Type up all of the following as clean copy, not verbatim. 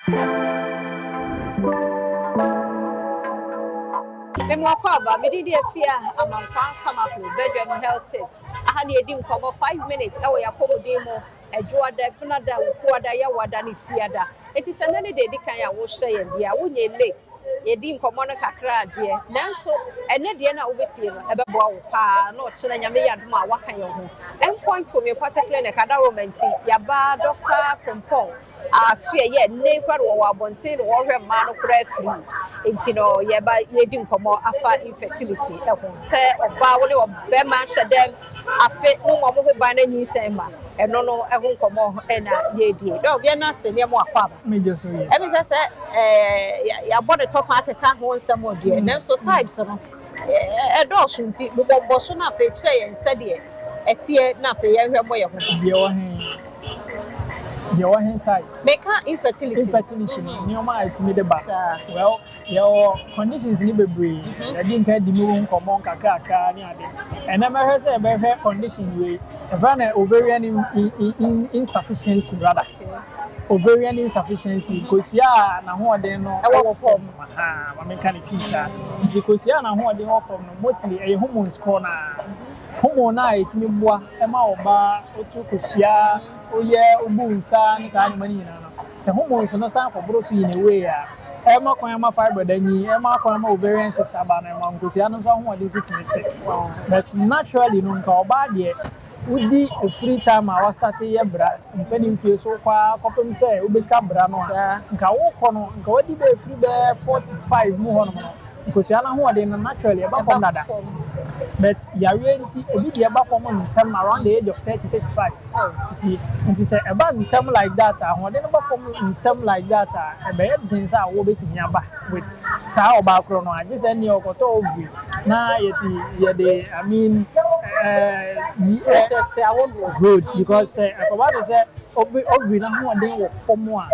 Mema wo akwaaba, me din de Afia Amankwaa Tamaklo, Bedwam Health Tips. Aha na yɛdi nkɔmmɔ 5 minutes ɛwɔ yɛn apɔmuden mu, Adwoada, Benada, Wukuada, Yawada ne Fiada. Enti sɛ nnɛ ne deɛ ɛdi kan a wohyɛ yɛn deɛ a, wonyɛ late. Yɛdi nkɔmmɔ no kakra adeɛ, nanso ɛnɛ deɛ no a wobɛtie no, ɛbɛboa wo paa na ɔkyena Nyame yɛ adom a waka yɛn ho. Endpoint Homeopathic Clinic adaworoma nti, yɛaba Dr. Frimpong aso yɛyɛ nnɛ yi koraa no, wɔwɔ abɔnten na wɔrehwɛ mmaa no koraa firi. Nti no yɛba yɛdi nkɔmmɔ afa infertility ho, sɛ ɔbaa wo ne ɔbɛrima hyɛ dɛm afe mo mmɔ mo ho ban na nyinsɛn ma ɛno no ho nkɔmmɔ ɛna yɛredie. Doc, yɛn ase nneɛma akɔ aba. Megye so yie. Ɛmi sɛ yɛabɔ ne tɔfa akeka ho nsɛm wɔ deɛ, nanso types no ɛdɔɔso, nti bobɔbɔ so na afei kyerɛ yɛn sɛdeɛ ɛteɛ na afei yɛnhwɛ mmɔ yɛn ho ban. Deɛ wɔ he? Deɛ wɔ he types? Meka infertility. Infertility no, nneɛma a ɛtumi de ba. Saa. Well, yɛwɔ conditions ni bebree. Yɛde nka di mu nkɔmmɔ nkakrakra ne ade. Ɛnɛ mɛhwɛ sɛ yɛbɛhwɛ condition wei. Yɛfrɛ no ovarian insufficiency rather. Ovarian insufficiency. Kosua a n'ahoɔden no ɛwɔ fam. Aha, ma menka ne pii saa. Nti kosua a n'ahoɔden wɔ fam no, mostly ɛyɛ hormones korɔ naa. Hormone a ɛtumi boa ma ɔbaa otu kosua, oyɛ obu nsa ne saa nneɛma no nyinaa no. Sɛ hormones no san kɔboro so in a way a, ɛma kwan ma fibroid anyi, ɛma kwan ma ovarian cyst aba no, ɛma nkosua no nso ahoɔden so tumi te. But naturally no, nka ɔbaa deɛ, wodi efiri time a wastart yɛ bra mpanin fie so kɔ ara kɔpem sɛ wobɛtwa bra no a, nka wokɔ no, nka wadi bɛyɛ firi bɛyɛ 45 mu hɔnom no, nkosua no ahoɔden no naturally ɛba fam dada. But yareɛ nti, ebi deɛ ɛba fam ntɛm around the age of 30, 35. You see, nti sɛ ɛba ntɛm like that a, ahoɔden no ba fam ntɛm like that a, ɛbɛyɛ den sɛ awoɔ bɛtumi aba with saa ɔbaa korɔ no, agye sɛ nea ɔkɔtɔ ovary na yɛte yɛde, I mean, Process ahodoɔ. Good, because sɛ ɛkɔba de sɛ ovary n'ahoɔden wɔ fam a,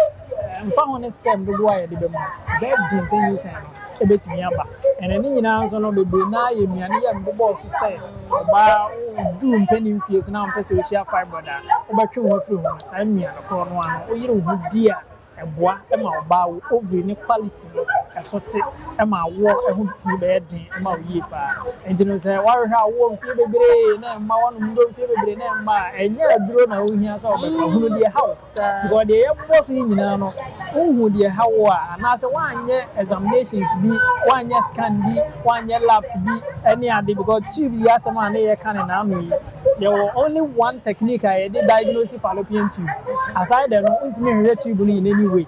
mfa ho ne sperm dodoɔ a yɛde bɛma no, ɛbɛyɛ den sɛ nyinsɛn no ɛbɛtumi aba. Ɛna ne nyinaa nso no, bebree naa yɛ nnuane yɛ mbobɔɔ so sɛ ɔbaa woduu mpanin fie so na wompɛ sɛ wohyia fibroid a, wobɛtwe wo ho afiri ho no, saa nnuane korɔ no ano woyere wo ho di a, ɛboa ma ɔbaa wo ovary ne quality no ɛso te ma awoɔ ɛho tumi bɛyɛ den ma wo yie paa. Nti no sɛ woahwehwɛ awoɔ mfie bebree na ɛmma, woanom nnuro mfie bebree na ɛmma a, ɛnyɛ aduro na wohia sɛ wobɛfa. Hunu deɛ ha wo, because deɛ yɛbɔ so yi nyinaa no, wohu deɛ ha wo a, anaasɛ woanyɛ examinations bi, woanyɛ scan bi, woanyɛ labs bi ɛne ade, because tube yi asɛm a ne yɛka ne n'ano yi, yɛwɔ only one technique a yɛde diagnose fallopian tube. Aside that no, wontumi nhwehwɛ tube no in any way.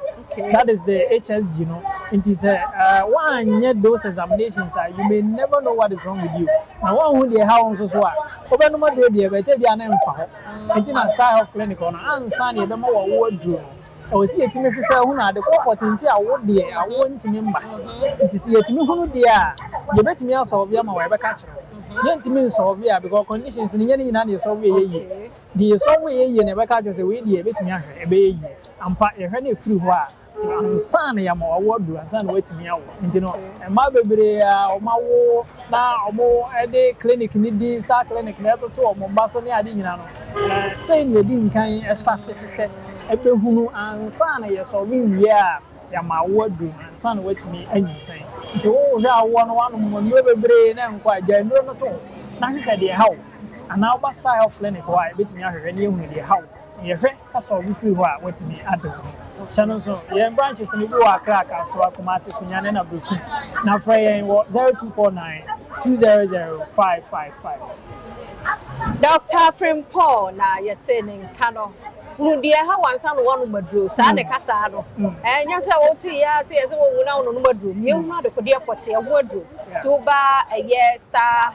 That is the HSG no. Nti sɛ woanyɛ those examinations a, you may never know what is wrong with you. Na woanhu deɛ ɛha wo nso so a, wobɛnom aduro deɛ bɛtɛ bi a na ɛmfa hɔ. Nti na Star Health Clinic hɔ no, ansa na yɛbɛma wɔawo aduro no, ɛwɔ sɛ yɛtumi hwehwɛ hunu ade kɔ pɔtee nti a wo deɛ awoɔ ntumi mma. Nti sɛ yɛtumi hunu deɛ a, yɛbɛtumi asolve ama wɔ, yɛbɛka kyerɛ wo. Yɛntumi nsolve a, because conditions no nyɛ ne nyinaa na yɛsolve yɛ yie. Deɛ yɛsolve yɛ yie na yɛbɛka kyerɛ sɛ wei deɛ yɛbɛtumi ahwɛ ɛbɛyɛ yie. Ampa, yɛhwɛ no ɛfiri hɔ a, ansa na yɛama wawo aduro, ansa na watumi awo. Nti no mmaa bebree a wɔn awo na wɔn de clinic ne din Star Clinic na ɛtoto wɔn mma so ne ade nyinaa no, sei na yɛdi nkan start hwehwɛ ɛbɛhunu ansa na yɛsolve wie a, yɛama awo aduro ansa na watumi anyinsɛn. Nti wohwɛ awoɔ no, wanom nnuro bebree na nkɔ a, gya nnuro no to hɔ na hwehwɛ deɛ ɛha wo, anaa woba Star Health Clinic hɔ a, yɛbɛtumi ahwehwɛ na yɛhunu deɛ ɛha wo. Yɛhwɛ asɔre firi hɔ a, watumi ade wo ho. Hyɛ no nso, yɛn branches no bi wɔ Accra, Kasoa, Kumasi, Sunyani na Berekum. Na frɛ yɛn wɔ 0249 200 555. Dr. Frimpong na yɛte ne nka no. Hunu deɛ ɛha wansa no wɔnom aduro saa ne kasaa no. Ɛnyɛ sɛ wote yɛ sɛ yɛ sɛ wɔwu na wɔnom aduro. Mmiɛnhunu adekodeɛ pɔte ɛho aduro. Nti woba ɛyɛ Star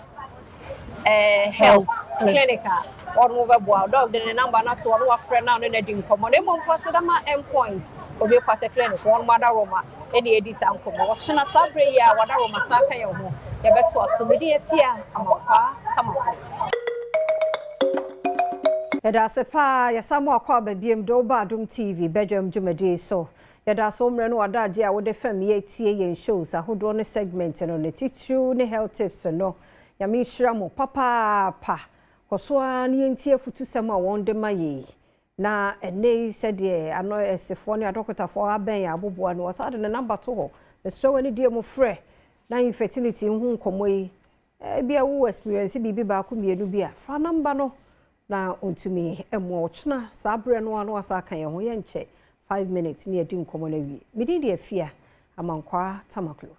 Health Clinic a, wɔn bɛboa. Doc de ne number no ato hɔ na wafrɛ no a ɔne no adi nkɔmmɔ. Na mmom fa Sedama Endpoint Homeopathic Clinic, wɔn adaworoma ɛne edi saa nkɔmmɔ. Ɔkyena saa berɛ yi a wɔadaworoma saa ka yɛn ho, yɛbɛto aso. Mede Afia Amankwaa Tamaklo. Yɛda ase paa, yɛsa mo akɔ aba biem de woba Adom TV Bedwam dwumadie so. Yɛda so mmerɛ no wadagye a wode fam yɛtie yɛn shows ahodoɔ ne segment no ne titiriw ne health tips no. Nyame nhyira mo papaapa. Kɔ so ara na yɛntie afutusɛm a wɔn de ma yɛn. Na ɛnnɛ yi sɛdeɛ anɔɛsefoɔ ne adɔkotafoɔ abɛn yɛn aboboa no, wɔsan de ne number to hɔ. Mesrɛ wo anidie mu frɛ na infertility ho nkɔmmɔ yi, ebia wo experience biribi baako mmienu bi a, fa number no na ɔntumi mmoa wo. Ɔkyena saa berɛ no ara na wasan aka yɛn ho, yɛnkyɛ 5 minutes ne yɛdi nkɔmmɔ no awie. Me din de Afia Amankwaa Tamaklo.